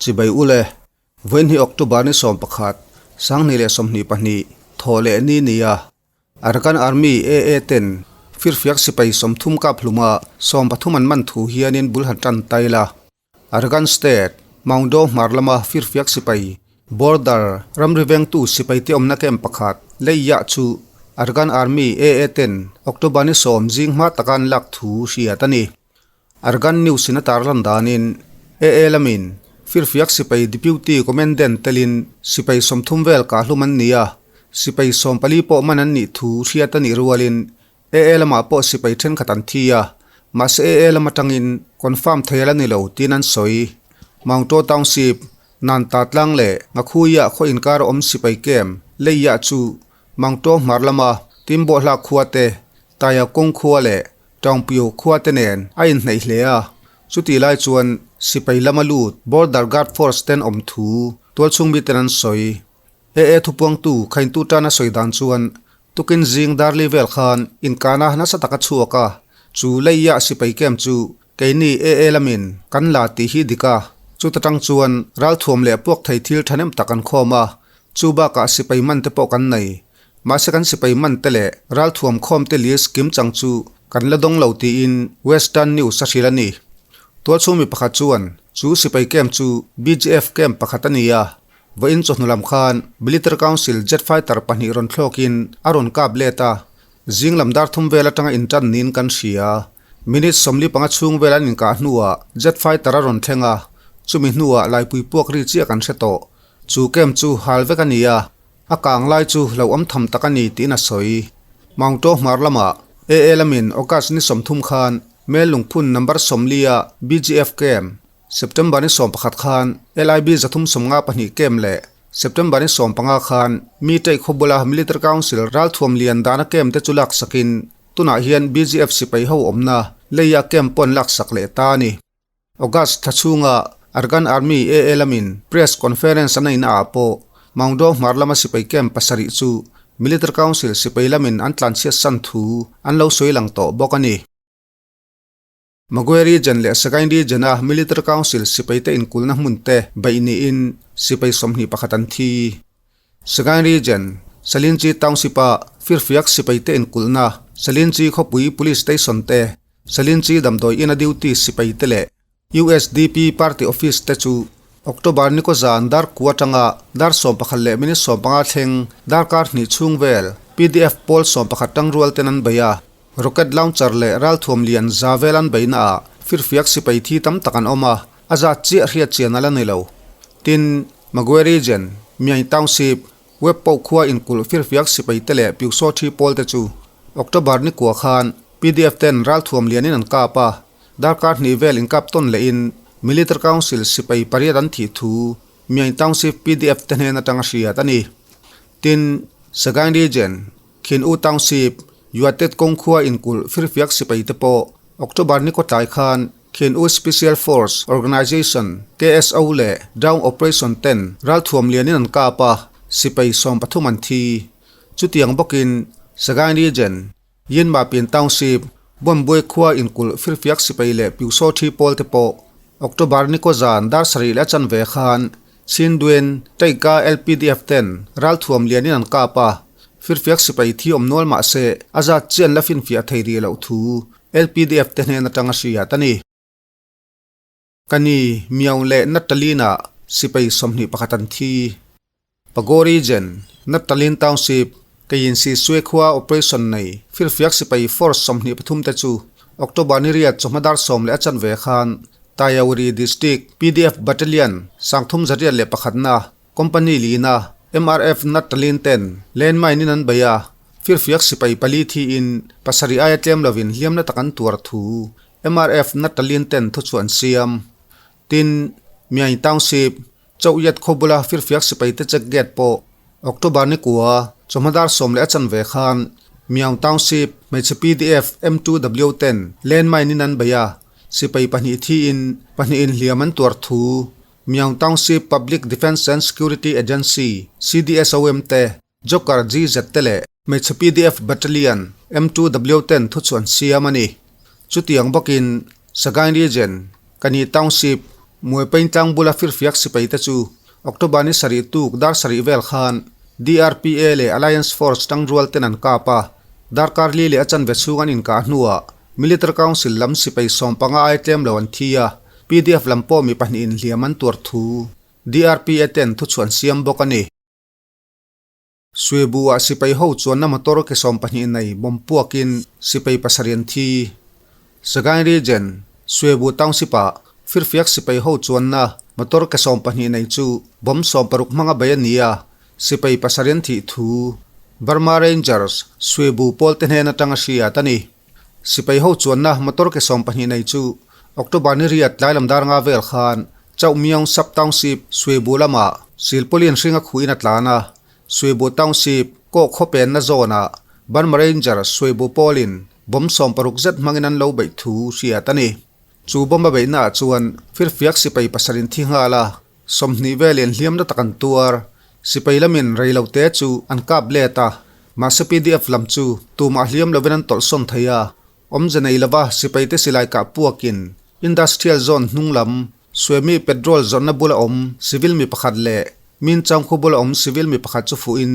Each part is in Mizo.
Chibai ule, vawiin hi October ni 11, 2022, thawh leh ni nia Arakan Army, AA, ten firfiak sipai 30 kap hluma 13 an man thu hianin bul han tan tai la. Arakan State, Maungdaw hmar lama firfiak sipai, border, ramri vengtu sipaite awmna camp pakhat, Leiya chu Arakan Army, AA, ten October ni 10 zing hma taka an lak thu hriat a ni. Arakan News in a tarlan danin AA lamin firfiak sipai Deputy Commandant telin sipai 30 vel kah hlum an ni a, sipai 14 pawh man an nih thu hriat a nih rualin AA lamah pawh sipai thenkhat an thi a, mahse AA lam atangin confirm thei a la ni lo tiin an sawi. Maungtaw Township, Nanta tlang leh Ngakhuia khaw inkar a awm sipai camp Leiah chu Maungtaw hmar lama Timbawhhla khua te, Taia kawng khua leh Taungpio khua te nen a inhnaih hle a, chutih lai chuan sipai lama lut Border Guard Force ten awm thu tualchhung miten an sawi. AA thupuangtu khaintu tana sawi dan chuan Tukin zing darli vel khan inkana nasa taka chhuak a, chu leiah sipai camp chu keini AA lamin kan la tih hi dik a, chuta tang chuan ralthuam leh puak thei thil thahnem tak an khawm a, chu bakah sipai man te pawh kan nei. Mahse kan sipai man te leh ralthuam khawm te list kim chang chu kan la dawng lo tiin Western News a hrilh a ni. Tualchhung mi pakhat chuan chu sipai camp chu BGF camp pakhat a ni a, Vawiin chawhnu lam khan Military Council jet fighter pahnih rawn thlawkin a rawn kap let a, zing lam dar thum vel atanga intan niin kan hria. Minute 45 chhung vel an inkah hnuah jet fighter a rawn thleng a, chumi hnuah laipui puak ri chiah kan hre tawh. Chu camp chu hal vek a ni a, a kang lai chu hlauhawm tham tak a ni tiin a sawi. Maungtaw hmar lamah AA lamin August ni 30 khan Mel lungphun number 40 a BGF camp September ni 11 khan LIB 352 camp leh September ni 15 khan mi taih khawbula Military Council ralthuam lian dahna camp te chu lak sakin tunah hian BGF sipai ho awmna leia camp pawh an lak sak leh ta a ni. August thla chhunga Arakan Army AA lamin press conference an neihna ah pawh Maungdaw hmar lama sipai camp pasarih chu Military Council sipai lamin an tlanchhiat san thu an lo sawi lang tawh bawk a ni. Magwe Region leh Sagaing Region a Military Council sipaite inkulna hmun te beih niin sipai 21 an thi. Sagaing Region, Salinchi Township a firfiak sipaite inkulna Salinchi khawpui Police Station te, Salinchi damdawi ina duty sipaite leh USDP Party Office te chu October ni kaw zan dar kua atanga dar 11 leh minute 15 thleng darkar hnih chhung vel PDF pawl 11 tangrual ten an bei a. Rocket launcher leh ralthuam lian za vel an beihna ah firfiak sipai thi tam tak an awm a, a zat chiah hriat chian a la ni lo. Tin, Magwe Region, Myaing Township, Web pawh khua inkulh firfiak sipai te leh Pyusaw thi pawl te chu October ni kua khan PDF ten ralthuam lianin an kap a, darkar hnih vel inkap tawn lehin Military Council sipai pariat an thih thu Myaing Township PDF te hnen atanga hriat a ni. Tin, Sagaing Region, Khin U Township, Yuatet kawng khua inkulh firfiak sipai te pawh October ni kaw tlai khan Khin U Special Force Organization, KSO, leh Down Operation ten ralthuam lianin an kap a, sipai 13 an thi. Chutiang bawkin Sagaing Region, Yinmapin Township, Bombuai khua inkulh firfiak sipai leh Pyusaw thi pawl te pawh October ni kaw zan dar sarih leh a chanve khan Chindwin, Taika LPDF ten ralthuam lianin an kap a, firfiak sipai thi awm nual mah se a zat chian la finfiah thei rih loh thu LPDF te hnen atanga hriat a ni. Kani, Miau leh Natalina sipai 21 an thi. Pago Region, Natalin Township, Keiin Si Sue khua operation nei firfiak sipai force 23 te chu October ni riat chawhma dar 10 leh a chanve khan Tayauri District PDF Battalion 301 na Company lina MRF Natalin ten landmine in an bei a, firfiak sipai pali thiin pasarih aia tlem lovin hliamna tak an tuar thu MRF Natalin ten thu chu an siam. Tin, Myaing Township, Chauhyat khawbula firfiak sipai te check gate pawh October ni kua chawhma dar 10 leh a chanve khan Myaung Township hmeichhe PDF M2W ten landmine in an bei a, sipai pahnih thiin pahnihin hliam an tuar thu Myaung Township Public Defence and Security Agency, CDSOM, te Joker GZ te leh hmeichhe PDF Battalion M2W ten thu chu an siam a ni. Chutiang bawkin Sagaing Region, Kani Township, Muaipain tlang bula firfiak sipaite chu October ni sarih tuk dar sarih vel khan DRPA leh Alliance Force tangrual ten an kap a, darkar li leh a chanve chhung an inkah hnuah Military Council lam sipai 15 ai tlem lo an thi a, PDF lam pawh mi pahnihin hliam an tuar thu DRPA ten thuchhuan siam bawk a ni. Suibu-ah sipai ho chuanna motor ke 20 nei bawm puakin sipai pasarih an thi. Sagaing Region, Suibu Township-ah firfiak sipai ho chuanna motor ke 20 nei chu bawm 60 hmanga bei a ni a, sipai pasarih an thih thu Burma Rangers, Suibu pawl te hnen atanga hriat a ni. Sipai ho chuanna motor ke 20 nei chu October ni riat tlai lam dar nga vel khan Chauhmiang Sub Township, Suibu lamah silpawlin hringa khuin a tlan a, Suibu Township kawh khaw penna zawnah Burma Rangers Suibu pawlin bomb 60 zet hmangin an lo beih thu hriat a ni. Chu bomb a beihnaah chuan firfiak sipai pasarih thi nghal a, 20 velin hliamna tak an tuar. Sipai lamin rei lo te chu an kap let a, mahse PDF lam chu tumah hliam lovin an tawlhsawn thei a. Awmze nei lova sipaite silai kah puakin Industrial Zone hnung lam Suemi petrol zawrhna bula awm civil mi pakhat leh Min Changkhu bula awm civil mi pakhat chu fuhin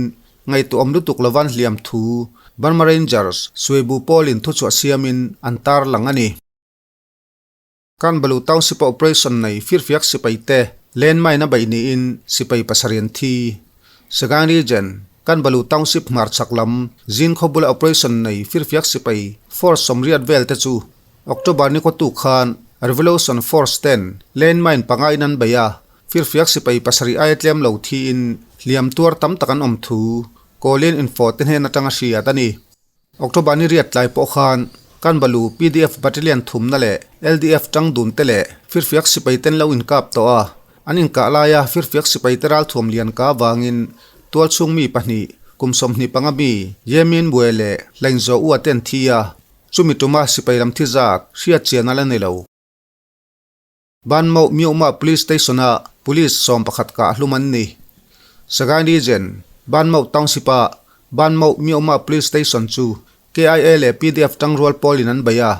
ngaihtuahawm lutuk lovan hliam thu Burma Rangers Suibu pawlin thuchhuah siamin an tarlang a ni. Kanbalu Township-a operation nei firfiak sipaite landmine a beih niin sipai pasarih an thi. Sagaing Region, Kanbalu Township hmarchhak lam zin khaw bula operation nei firfiak sipai force 80 vel te chu October ni khawtu khan Revolution Force ten landmine panga in an bei a, firfiak sipai pasarih aia tlem lo thiin hliam tuar tam tak an awm thu Kawlin info te hnen atanga hriat a ni. October ni riat tlai pawh khan Kanbalu PDF Battalion thumna leh LDF tang dun te leh firfiak sipai ten lo inkap tawh a, an inkah laia firfiak sipai te ralthuam lian ka avangin tualchhung mi pahnih kum 25 mi Yemin Bue leh Hlainzo Ua te an thi a, chumi tuma sipai lam thi zat hriat chian a la ni lo. Banmauh Myohma Police Station-a Police 11 kah hlum an ni. Sagaing Region, Banmauh Township-a Banmauh Myohma Police Station chu KIA leh PDF tangrual pawlin an bei a.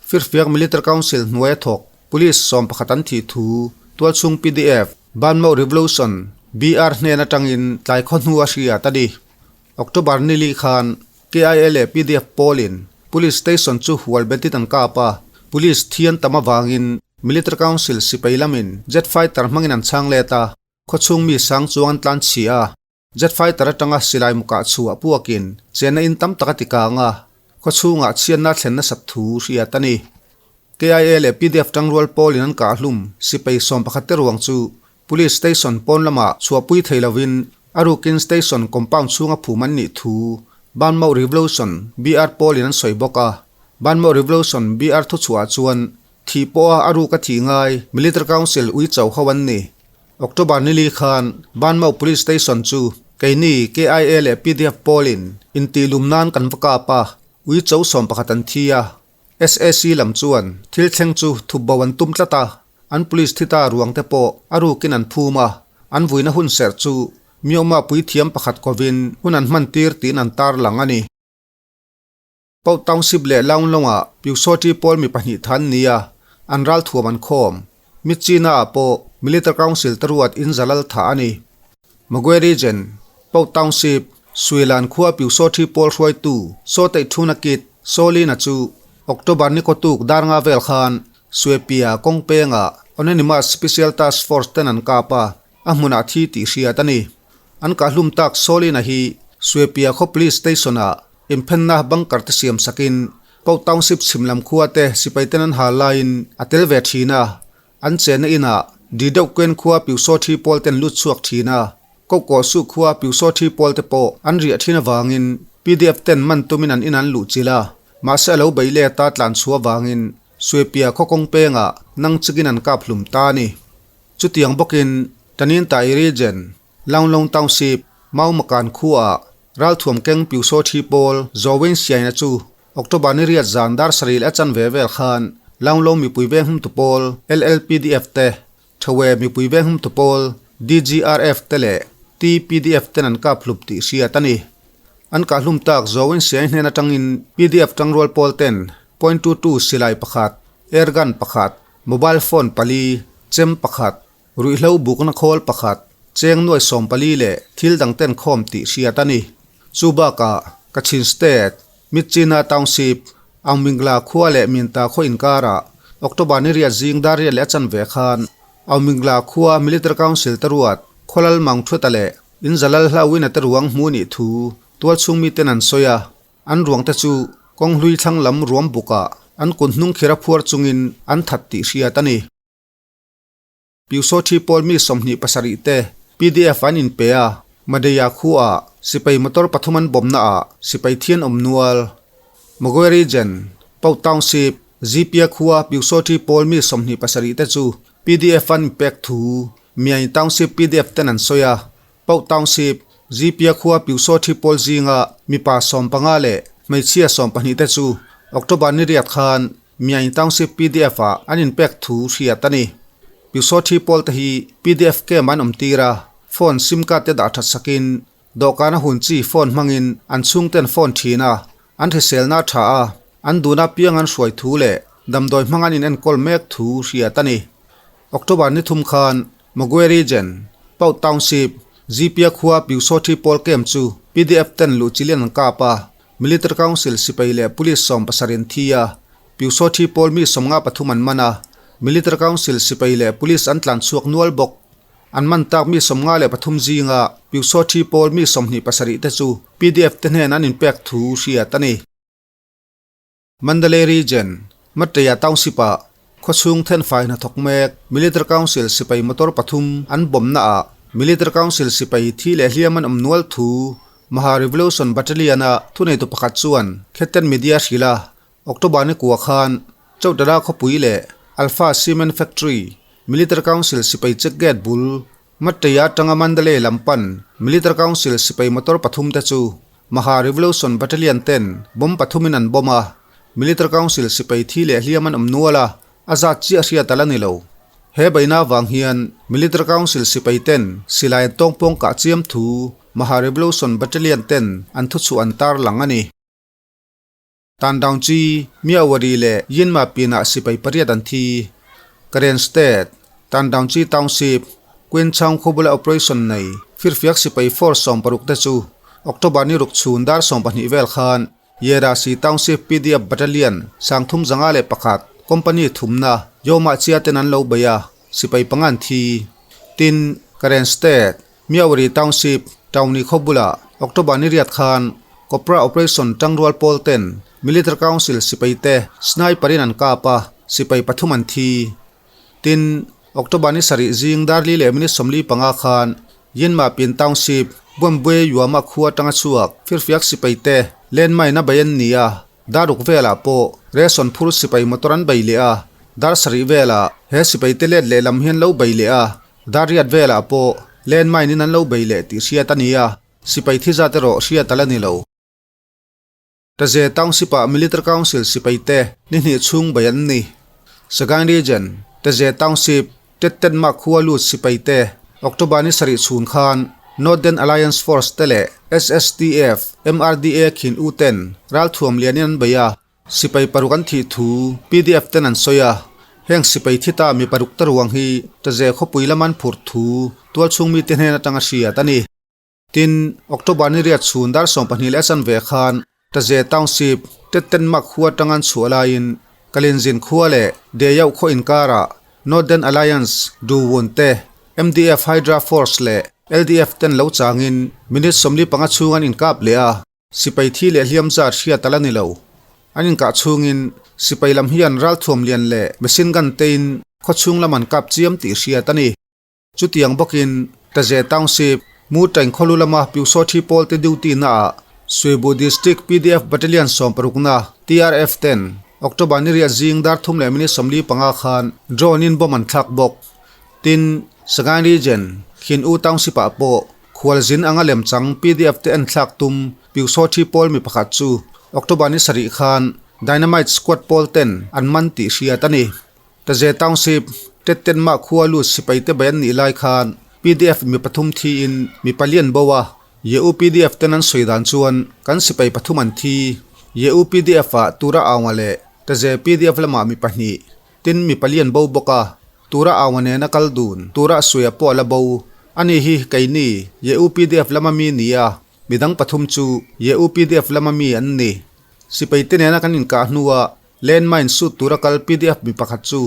Firfiak Military Council hnuaia thawk Police 11 an thih thu tualchhung PDF, Banmauh Revolution, BR hnen atangin tlai khaw hnu a hriat a ni. October ni li khan KIA leh PDF pawlin Police Station chu hual betin an kap a, Police thian tam avangin Military Council sipai lamin jet fighter hmangin an chhang let a, khawchhung mi sang chuang an tlan chhi a, jet fighter atanga silai mukah chhuah puakin chenna in tam tak a ti kang a, khawchhungah chhiatna thlen nasat thu hriat a ni. KIA leh PDF tangrual pawlin an kah hlum sipai 11 te ruang chu Police Station pawn lamah chhuahpui thei lovin a rukin Station compound chhunga phum an nih thu Banmauh Revolution BR pawlin an sawi bawk a. Banmauh Revolution BR thuchhuah chuan thih pawha a ruk a thih ngai Military Council ui chauh ho an ni. October ni li khan Banmauh Police Station chu keini KIA leh PDF pawlin intihlum nan kan va kap a, ui chauh 11 an thi a. SAC lam chuan thil thleng chu thup bo an tum tlat a, an police thi ta ruang te pawh a rukin an phum a, an vuina hun serh chu Myanmar puithiam pakhat kovin hun an hman tir tiin an tarlang a ni. Pau Township leh Launglongah Pyusawṭi pawl mi pahnih than ni a, an ralthuam an khawm. Myitkyina-ah pawh Military Council te ruat in zalal thah a ni. Magwe Region, Pau Township, Suilan khua Pyusawṭhi pawl hruaitu Saw Teih Thuna Kit, Sawlina chu October ni khawtuk dar nga vel khan Suepia kawng pengah Anonymous Special Task Force ten an kap a, a hmunah thi tih hriat a ni. An kahhlum tak Sawlina hi Suepia khaw Police Station-ah inphenna bunker te siam sakin Pau Township chhim lam khua te sipai ten an hal laiin a tel ve thin a, an chenna inah di deuh ken khua Pyusawthi pawl ten lut chhuak thin a, Kohkoh Suh khua Pyusawthi pawl te pawh an riah thin avangin PDF ten man tumin an in an luh chilh a, mahse a lo bei let a tlan chhuah avangin Suepia khaw kawng pengah nang chikin an kap hlum ta a ni. Chutiang bawkin Tanintai Region, Launglong Township, Maumakan khuaah ralthuam keng Pyusawthi pawl Zawin Siaina chu October ni riat zan dar sarih leh a chanve vel khan Launglong mipui veng humtu pawl LLPDF te, Thawe mipui veng humtu pawl DGRF te leh TPDF ten an kap hlup tih hriat a ni. An kah hlum tak Zawin Siai hnen atangin PDF tangrual pawl ten 0.22 silai pakhat, airgun pakhat, mobile phone pali, chem pakhat, ruihhlo bukna khawl pakhat, cheng nuai 14 leh thil dang ten khawm tih hriat a ni. Chu bakah Kachin State, Myitkyina Township, Aungmingla khua leh Minta khaw inkarah October ni riat zing dar riat leh a chanve khan Aungmingla khua Military Council te ruat Khawlal Mang Thuta leh Inzalal hlauin a te ruang hmu nih thu tualchhung miten an sawi a. An ruang te chu kawng hlui thlang lam ruam bukah an kut hnung khir a phuar chungin an that tih hriat a ni. Piusothi pawl mi 27 te pdf an inpe a, Madeia khuaah sipai motor pathum an bawmna ah sipai thian awm nual. Magwe Region, Pau Township, Zipia khua Piusothi pawl mi 27 te chu pdf an inpek thu Myaing Township pdf ten an sawi a, Pau Township, Zipia khua Piusothi pawl zinga mipa 15 leh hmeichhia 12 te chu October ni riat khan Myaing Township pdf ah an inpek thu hriat a ni. Piusothi pawl te hi pdf camp an awm tir a, phone sim card te dah that sakin dawhkan a hun chi phone hmangin an chhungten phone thin a, an hriselna a tha a, an duna piang an hruai thu leh damdawi hmang an inenkawl mek thu hriat a ni. October ni thum khan Magwe Region, Pau Township, Zipia khua Piusothi pawl camp chu pdf ten luh chilian an kap a, Military Council sipai leh Police 17 an thi a, Piusothi pawl mi 53 an man a, Military Council sipai leh Police an tlan chhuak nual bawk. An man tak mi 53 zinga Piusothi pawl mi 27 te chu pdf te hnen an inpek thu hriat a ni. Mandalay Region, Matteia Township-ah khawchhung thenfai hnathawk mek Military Council sipai motor pathum an bawmnaah Military Council sipai thi leh hliam an awm nual thu Maha Revolution Battalion-a thuneitu pakhat chuan Khetten Media hrilh a, October ni kua khan Chautara khawpui leh Alpha Cement Factory Military Council sipai check gate bul Matteia atanga Mandalay lam pan Military Council sipai motor pathum te chu Maha Revolution Battalion ten bomb pathumin an bomb a, Military Council sipai thi leh hliam an awm nual a, a zat chiah hriat a la ni lo. He baina avang hian Military Council sipai ten silai an tawngpawng kah chiam thu Maha Revolution Battalion ten an thuchhuah an tarlang a ni. Tan Daung Chi, Myawaddy leh Yinma pinah sipai pariat an thi. Karen State, Tan Daung Chi Township, Queen Chaung khawbula operation nei firfiak sipai force 60 te chu October ni ruk chhun dar 20 vel khan Yerasi Township pdf Battalion 351 Company thumna Yoma Chia ten an lo bei a, sipai panga an thi. Tin, Karen State, Myawaddy Township, Tauni khawbula October ni riat khan Copra Operation tangrual pawl ten Military Council sipai te sniper in an kap a, sipai pathum an thi. Tin, October ni sarih zing dar li leh minute 45 khan Yinma Pin Township, Buambwe Yuama khua atanga chhuak firfiak sipai te landmine a bei an ni a, dar ruk velah pawh ration phur sipai motor an bei leh a, dar sarih velah he sipai te let lehlam hian lo bei leh a, Dar riat velah pawh landmine in an lo bei leh tih hriat a ni a, sipai thi zat erawh hriat a la ni lo. Taze Township ah Military Council sipai te ni hnih chhung bei an ni. Sagaing Region, Taze Township, Tettenma khua lut sipai te October ni sarih chhun khan Northern Alliance Force te leh SSDF, MRDA khin u ten ralthuam lianin an bei a, Sipai paruk an thih thu pdf ten an sawi a, heng sipai thi ta mi paruk te ruang hi Taze khawpui lam an phurh thu tualchhung mite hnen atanga hriat a ni. Tin, October ni riat chhun dar 12 leh a chanve khan Taze Township, Tettenmak khua atanga an chhuah laiin Kalinzin khua leh Deyauh khaw inkarah Northern Alliance Duwun te, MDF Hydra Force leh LDF ten lo changin minute 45 chhung an inkap leh a. Sipai thi leh hliam zat hriat a la ni lo. An inkah chhungin sipai lam hian ralthuam lian leh machine gun tein khawchhung lam an kap chiam tih hriat a ni. Chutiang bawkin Taze Township, Mutaing khawlu lama Piusothi pawl te duty naah Suibu District pdf Battalion 60na TRF ten October ni riat zing dar thum leh minute 45 khan drone in bomb an thlak bawk. Tin, Sagaing Region, Khin U Township ah pawh Khualzin anga lemchang pdf te en thlak tum Piusothi pawl mi pakhat chu October ni sarih khan Dynamite Squad pawl ten an man tih hriat a ni. Taze Township, Tettenma khua lut sipai te bai an nih lai khan pdf mi pathum thiin mi pali an bo a, Yeu pdf ten an sawi dan chuan kan sipai pathum an thi. Yeu pdf ah Tura Aunga leh Taze pdf lamah mi pahnih, tin mi pali an bo bawk a. Tura Aunga nena kal dun tura suia pawh a la bo. Ani hi keini ye UPDF lama mi nia, midang pathum chu ye UPDF lama mi an ni. Sipai te nena kan inkah hnua Landmine sut tura kal pdf mi pakhat chu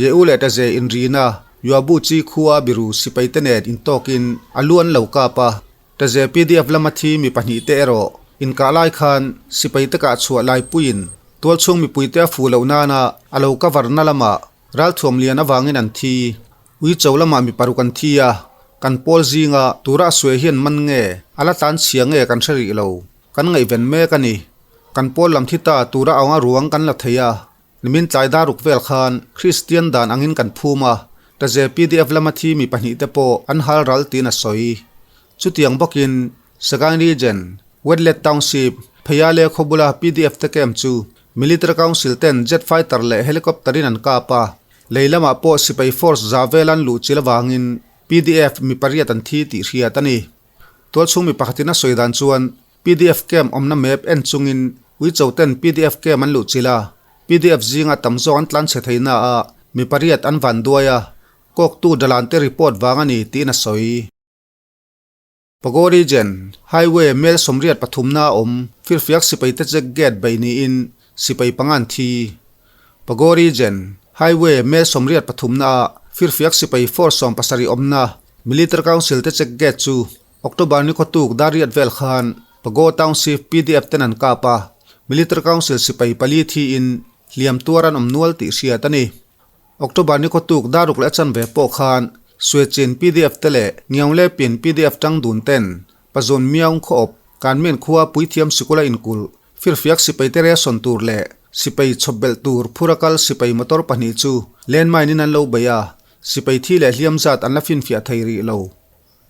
ye u leh Taze inrina Yuabu chi khua biru sipai te nen intawkin a lu an lo kap a. Taze pdf lama thi mi pahnihte erawh inkah lai khan sipai te kah chhuah laipuiin tualchhung mipuite a fuh loh nana a lo cover na lamah Ralthuam lian avangin an thi. Uicho lamah mi paruk an thi a, kan pawl zinga tura a suai hian man nge, a la tlan chhia nge kan hre rih lo. Kan ngaihven mek a ni. Kan pawl lam thi ta tura awnga ruang kan la thei a, nimin tlai daruk vel khan Kristian dan angin kan phum a, Taze pdf lama thi mi pahnihte pawh an hal ral tiin a sawi. Chutiang bawkin Sagaing Region, Wetlet Township, Pheiale khawbula pdf te camp chu Military Council ten jet fighter leh helicopter in an kap a, lei lamah pawh sipai force za vel an luh chil avangin pdf mi pariat an thi tih hriat a ni. Tualchhung mi pakhatin a sawi dan chuan pdf camp awmna map en chungin Uicho ten pdf camp an luh chil a, pdf zinga tam zawk an tlan chhe theihna ah mi pariat an van duai a, kawktu dalan te report vang a ni tiin a sawi. Pago Region, Highway mel 83 na awm firfiak sipai te check gate bei niin sipai panga an thi. Pago Region, Highway mel 83 na ah firfiak sipai force 17 awmna Military Council te check gate chu October ni khawtuk dar riat vel khan Pago Township pdf ten an kap a, Military Council sipai pali thiin hliam tuar an awm nual tih hriat a ni. October ni khawtuk daruk leh a chanve pawh khan Suechin pdf te leh Ngiawngle pin pdf tang dun ten Pazun Miaung khawawp Kanmen khua Puithiam sikula inkulh firfiak sipai te reason tur leh sipai chhawp belh tur phura kal sipai motor pahnih chu landmine in an lo bei a, sipai thi leh hliam zat an la finfiah thei rih lo.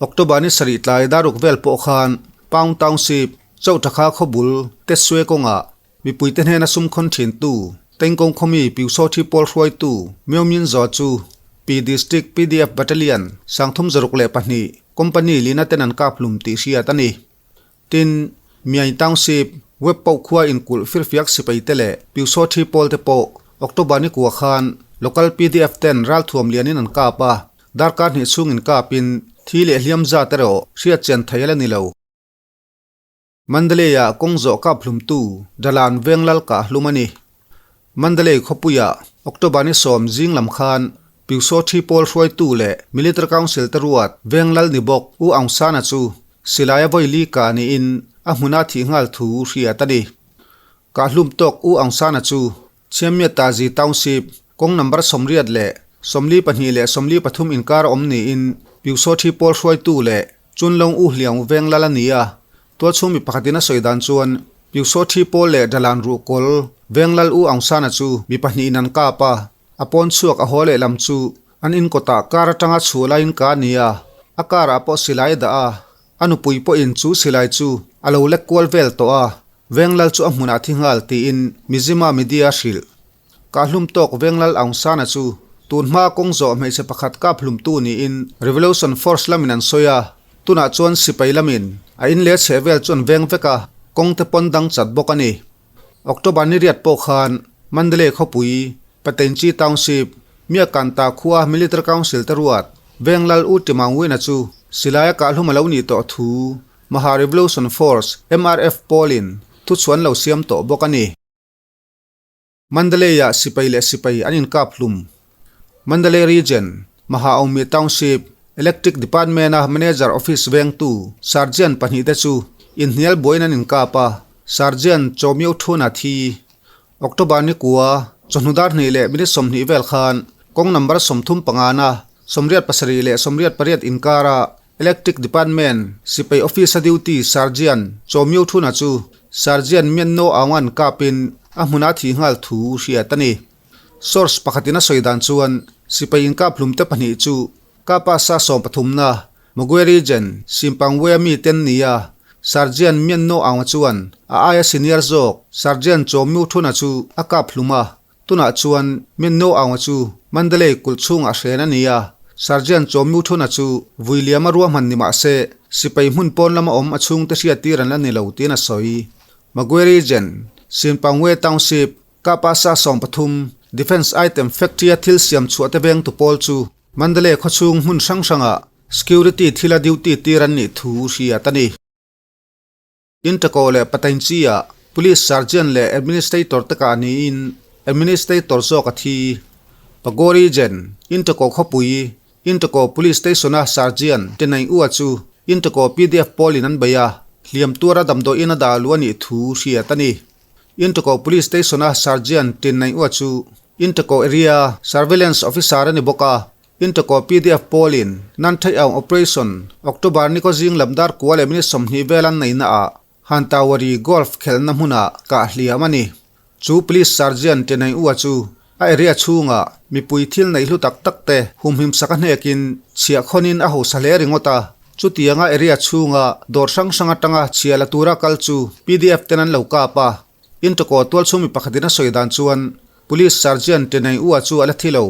October ni sarih tlai daruk vel pawh khan Paung Township, Chauhthakha khawbul, Tetsue kawngah Mipuite hnena sum khawn thintu, Tengkawng khawmi Piusawthi pawl hruaitu Myo Min Zaw chu Pi District pdf Battalion 362 Company lina ten an kap hlum tih hriat a ni. Tin, Myaing Township, Web Poh khua inkulh firfiak sipai te leh Piusawthi pawl te pawh October ni kua khan Local pdf ten ralthuam lianin an kap a, darkar hnih chhungin kapin thi leh hliam zat erawh hriat chian thei a la ni lo. Mandalay-ah kawng zawh kap hlumtu Dalan Venglal kah hlum a ni. Mandalay khawpuiah October ni 10 zing lam khan Pyusawthi pawl hruaitu leh Military Council te ruat Venglal ni bawk U Aung San-a chu silaia vawi li kah niin a hmuna thih nghal thu hriat a ni. Kah hlum tawk U Aung San-a chu Chiammiatazi Township kawng number 22 leh 43 inkar awm niin Pyusawthi pawl hruaitu leh Chunlawng U Hliang Venglal a ni a, tualchhung mi pakhatin a sawi dan chuan Pyusawthi pawl leh Dalan Ruhkawl Venglal U Aung San-a chu mi pahnihin an kap a, a pawn chhuak a haw leh lam chu an inkawtah car atanga chhuah laiin ka a ni a, a car ah pawh silai a dah a, a nupui pawhin chu silai chu a lo lek kual vel tawh a, Venglal chu a hmunah thi nghal tiin Mizzima media a hrilh. Kahhlum tawk Venglal Aung San-a chu tun hma kawng zawh hmeichhe pakhat kap hlumtu niin Revolution Force lamin an sawi a, tunah chuan sipai lamin a in leh chheh vel chu an veng vek a, kawng te pawn dang chat bawk a ni. October ni riat pawh khan Mandalay khawpui, Patenchi Township, Miakanta khua Military Council te ruat Venglal U Timangwina chu silaia kahhlum a lo nih tawh thu Maha Revolution Force, MRF, pawlin thuchhuan lo siam tawh bawk a ni. Mandalay-ah sipai leh sipai an inkap hlum. Mandalay Region, Mahaomi Township, Electric Department-a Manager Office vengtu Sergeant pahnihte chu inhnial buaiin an inkap a, Sergeant Chaw Myo Thun a thi. October ni kua, chawhnu dar hnih leh minute 20 vel khan kawng number 35 na 87 leh 88 inkara Electric Department sipai office a duty Sergeant Chaw Myo Thuna chu Sergeant Mian No Aung an kapin a hmuna thih nghal thu hriat a ni. Source pakhatin a sawi dan chuan sipai inkap hlumte pahnih chu Kapa sa 13 na Magwe Region Simpangwe mi ten ni a, Sergeant Mian No Aung chuan a aia senior zawk Sergeant Chaw Myo Thuna chu a kap hlum a, Tunah chuan Mian No Aung chu Mandalay kulh chhungah hren a ni a, Sergeant Chaw Myo Thuna chu vui liama ruahman ni mah se sipai hmun pawn lama awm a chhungte hriattir an la ni lo tiin a sawi. Magwe Region, Sinpangwe Township, Kapa sa 13, Defence Item Factory-a thil siam chhuah te vengtu pawl chu Mandalay khawchhung hmun hrang hrangah security thila duty tir an nih thu hriat a ni. Intako leh Patainchi-ah Police Sergeant leh Administrator te kah niin Administrator zawk a thi. Pagori Gen. Intako khawpui Intako Police Station-a Sergeant Tenai Ua chu Intako pdf pawlin an bei a, hliam tuara damdawiin a dah luh a nih thu hriat a ni. Intako Police Station-a Sergeant Tenai Ua chu Intako Area Surveillance Officer a ni bawk a, Intako pdf pawlin Nan Theih Aung Operation October ni kaw zing lam dar kua leh minute 20 vel an neihna ah Hantawari Golf khelhna hmunah kah hliam a ni. Chu Police Sergeant Tenai Ua chu a area chhungah mipui thil neih hlu tak tak te humhim sak a hnekin chhiah khawnin a hausa hle ringawt a. Chutianga area chhunga dawr hrang hrang atanga chhiah la tura kal chu pdf ten an lo kap a. Intako tualchhung mi pakhatin a sawi dan chuan Police Sergeant Tenai Ua chu a la thi lo.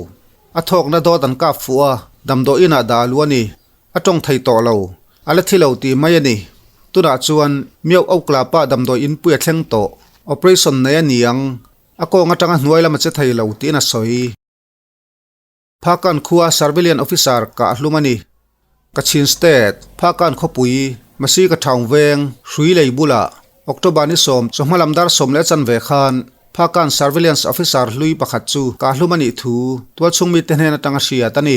A thawkna dawt an kap fuh a, damdawi inah dah a lu a ni. A tawng thei tawh lo. A la thi lo tih mai a ni. Tunah chuan Miau Oakla pa damdawi inpui a thleng tawh. Operation nei a ni ang. A kawng atanga hnuai lam a che thei lo tiin a sawi. Phakan khua Surveillance Officer kah hlum a ni. Kachin State, Phakan khawpui, Masi ka thaung veng, hrui lei bulah, October ni 10 chawhma lam dar 10 15 khan Phakan Surveillance Officer hlui pakhat chu kah hlum a nih thu tualchhung mite hnen atanga hriat a ni.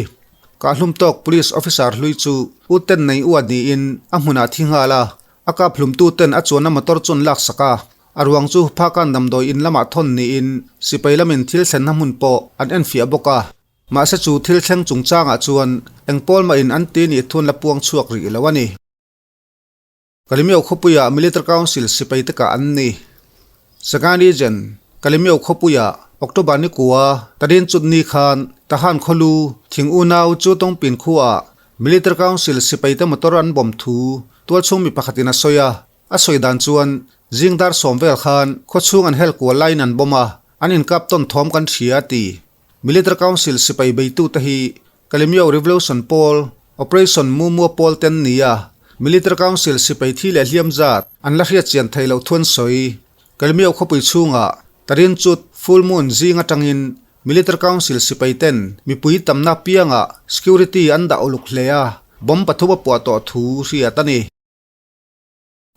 Kah hlum tawk Police Officer hlui chu u ten nei uat niin a hmunah thi nghal a, a kap hlumtu ten a chuanna motor chu an laksak a. A ruang chu Phakan damdawi in lamah thawn niin sipai lamin thil thlenna hmun pawh an enfiah bawk a. Mahse chu thil thleng chungchangah chuan eng pawl mahin an ti nih thun la puang chhuak rih lo a ni. Kalimio khawpuiah Military Council sipai te kah an ni. Sagaing Region, Kalimio khawpuiah October ni kua Tarin chut ni khan Tahan khawlu thing unau chu Tongpin khuaah Military Council sipai te motor an bawm thu tualchhung mi pakhatin a sawi a. A sawi dan chuan zing dar 10 vel khan khawchhung an hel kual laiin an bawm a, an inkap tawn thawm kan hria a ti. Military Council sipai beitute hi Kalemyo Revolution pawl, Operation Mumua pawl te an ni a, Military Council sipai thi leh hliam zat an la hriat chian thei loh thu an sawi. Kalemyo khawpui chhungah Tarin Chut Full Moon zing atangin Military Council sipai ten mipui tamna piangah security an dah uluk hle a, bomb pathum a puah tawh thu hriat a ni.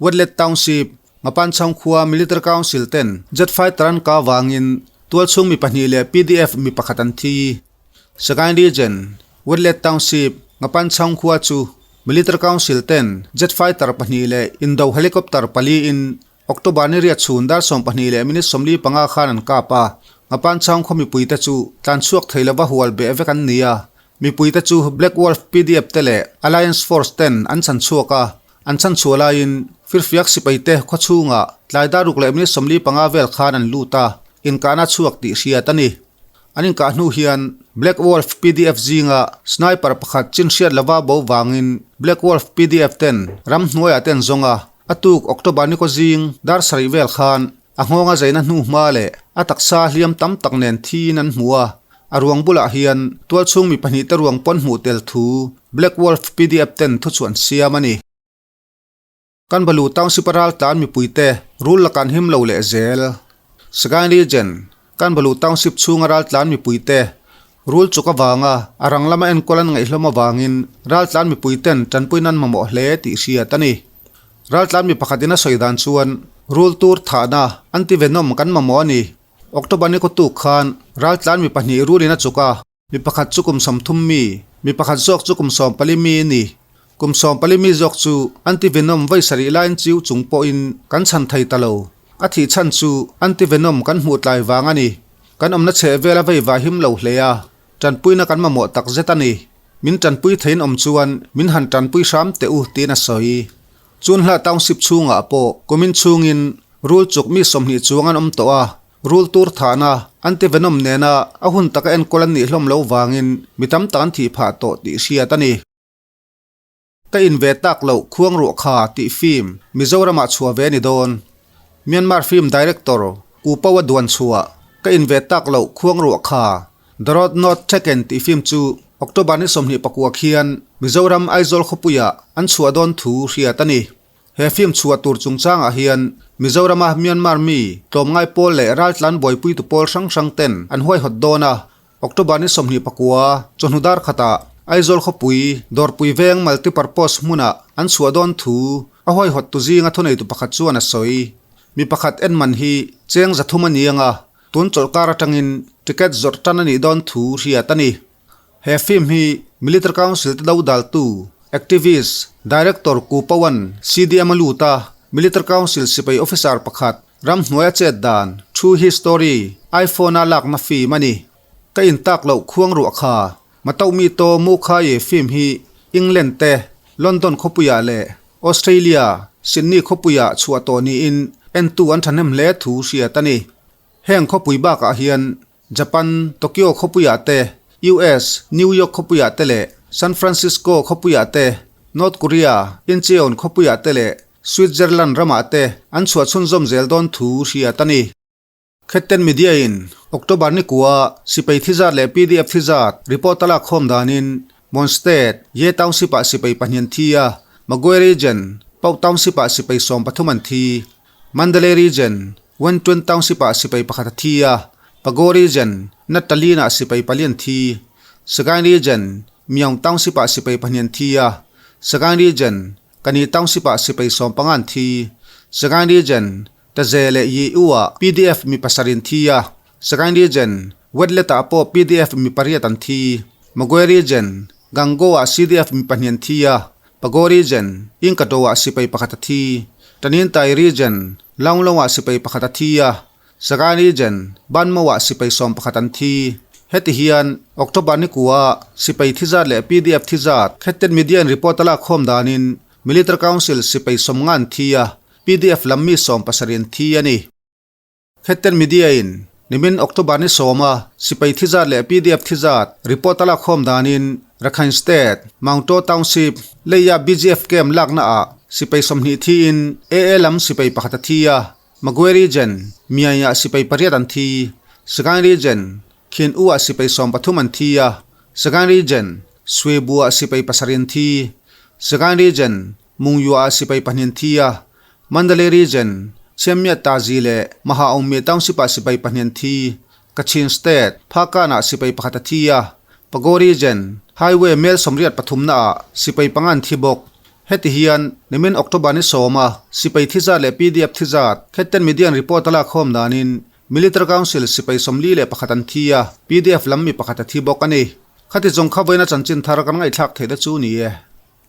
Wetlet Township, Ngapanchhang khua Military Council ten jet fighter an kah vangin tualchhung mi pahnih leh pdf mi pakhat an thi. Sagaing Region, Wetlet Township, Ngapanchhang khua chu Military Council ten jet fighter pahnih leh indo helicopter pali in October ni riat chhun dar 12 minute 45 khan an kap a. Ngapanchhang khaw mipuite chu tlanchhuak thei lova hual beh vek an ni a. Mipuite chu Black Wolf pdf te leh Alliance Force ten an chhan chhuak a. An chhan chhuah laiin firfiak sipaite khaw chhungah tlai dar 6 minute 45 vel khan an lut a, inkahna chhuak tih hriat a ni. An inkah hnu hian Black Wolf pdf zinga sniper pakhat chin hriat lova bo vangin Black Wolf pdf ten ram hnuaiah te an zawng a, a tuk October ni kaw zing dar 7 vel khan a nghawnga zaina hnu hma leh a taksa hliam tam tak nen thiin an hmu a, a ruang bulah hian tualchhung mi pahnih te ruang pawn hmuh tel thu Black Wolf pdf ten thuchhuah an siam a ni. Kan balu Township a ral tlan mipuite rul lakah an him lo leh zel. Sagaing Region, Kan balu Township chhunga ral tlan mipuite rul chuk avanga a rang lama enkawl an ngaihhlawm avangin ral tlan mipuiten tanpui nan mamawh hle tih hriat a ni. Ral tlan mi pakhatin a sawi dan chuan rul tur thahna anti-venom kan mamawh a ni. October ni kawtuk khan ral tlan mi pahnih rulin a chuk a. Mi pakhat chu kum 30 mi, mi pakhat zawk chu kum 14 mi a ni. Kum 14 mi zawk chu anti-venom vawi sarih laiin chiu chung pawhin kan chhan thei ta lo. A thih chhan chu anti-venom kan hmuh tlai vang a ni. Kan awmna chheh vela vei vah him lo hle a, tanpuina kan mamawh tak zet a ni. Min tanpui theiin awm chuan min han tanpui hram teh u tiin a sawi. Chunhla Township chhungah pawh kumin chhungin rul chuk mi 20 chuang an awm tawh a, rul tur thahna anti-venom nena a hun taka enkawl an nih hlawm lo vangin mi tam tak an thih phah tawh tih hriat a ni. Ka in ve tak loh khuang ruah kha tih film Mizoramah chhuah ve a ni dawn. Myanmar film director Ku Paua duan chhuah Ka in ve tak loh khuang ruah kha The Road Not Taken tih film chu October ni 29 khian Mizoram Aizawl khawpuiah an chhuah dawn thu hriat a ni. He film chhuah tur chungchangah hian Mizorama Myanmar mi tlawmngai pawl leh raltlan buaipuitu pawl hrang hrang ten an huaihawt dawn a, October ni 29 chawhnu dar khatah Aizawl khawpui Dawrpui veng multipurpose hmunah an chhuah dawn thu a huaihawt tu zinga thuneitu pakhat chuan a sawi. Mi pakhat en man hi cheng 300 a ni anga tun chawlhkar atangin ticket zawrh tan a nih dawn thu hriat a ni. He film hi Military Council te do daltu activist Director Ku Pawan CDM a lut a, Military Council sipai officer pakhat Ramhnuai a chet dan, True History, iPhone a lakna film a ni. Ka intak loh khuang ruah kha. Matomi to Mukhaye film hi England te, London khawpuiah leh Australia, Sydney khawpuiah chhuah tawh niin entu an thahnem hle thu hriat a ni. Heng khawpui bakah hian Japan, Tokyo khawpuiah te, US, New York khawpuiah te leh San Francisco khawpuiah te, North Korea, Incheon khawpuiah te leh Switzerland ramah te an chhuah chhunzawm zel dawn thu hriat a ni. Khetten Media in October ni kua sipai thi zat leh pdf thi zat report a lak khawm danin Mon State, Ye Township ah sipai pahnih an thi a, Magwe Region, Pauk Township ah sipai 13 an thi. Mandalay Region, Wentun Township ah sipai pakhat a thi a, Pago Region, Nattalin ah sipai pali an thi. Sagaing Region, Myaung Township ah sipai pahnih an thi a, Sagaing Region, Kani Township ah sipai 15 an thi. Sagaing Region, Taze leh Yi U ah pdf mi pasarih an thi a, Sagaing Region, Wetlet ah pawh pdf mi pariat an thi. Magwe Region, Gango ah CDF mi pahnih an thi a, Pago Region, Inkato ah sipai pakhat a thi. Tanintai Region, Launglong ah sipai pakhat a thi a, Sagaing Region, Banmo ah sipai 11 an thi. Heti hian October ni kua sipai thi zat leh pdf thi zat Khetten Media in report a lak khawm danin Military Council sipai 50 an thi a, pdf lam mi 70 an thi a ni. Khetten Media in nimin October ni 10 a sipai thi zat leh pdf thi zat report a lak khawm danin Rakhine State, Maungtaw Township, leia BGF camp lakna ah sipai 20 thiin AA lam sipai pakhat a thi a, Magwe Region, Myanmar sipai pariat an thi. Sagaing Region, Khin U ah sipai 13 an thi a, Sagaing Region, Swebu ah sipai pasarih an thi. Sagaing Region, Mungyu ah sipai pahnih an thi a, Mandalay Region, Chiammiat Tazi leh Mahaungmi Township ah sipai pahnih an thi. Kachin State, Phakan ah sipai pakhat a thi a, Pago Region, Highway mel 83 na ah sipai panga an thi bawk. Heti hian nimin October ni 10 a sipai thi zat leh pdf thi zat Khetten Media in report a lak khawm danin Military Council sipai 41 an thi a, pdf lam mi pakhat a thi bawk a ni. Khati zawng kha vawiina chanchin thar kan ngaihthlak theih te chu ni e.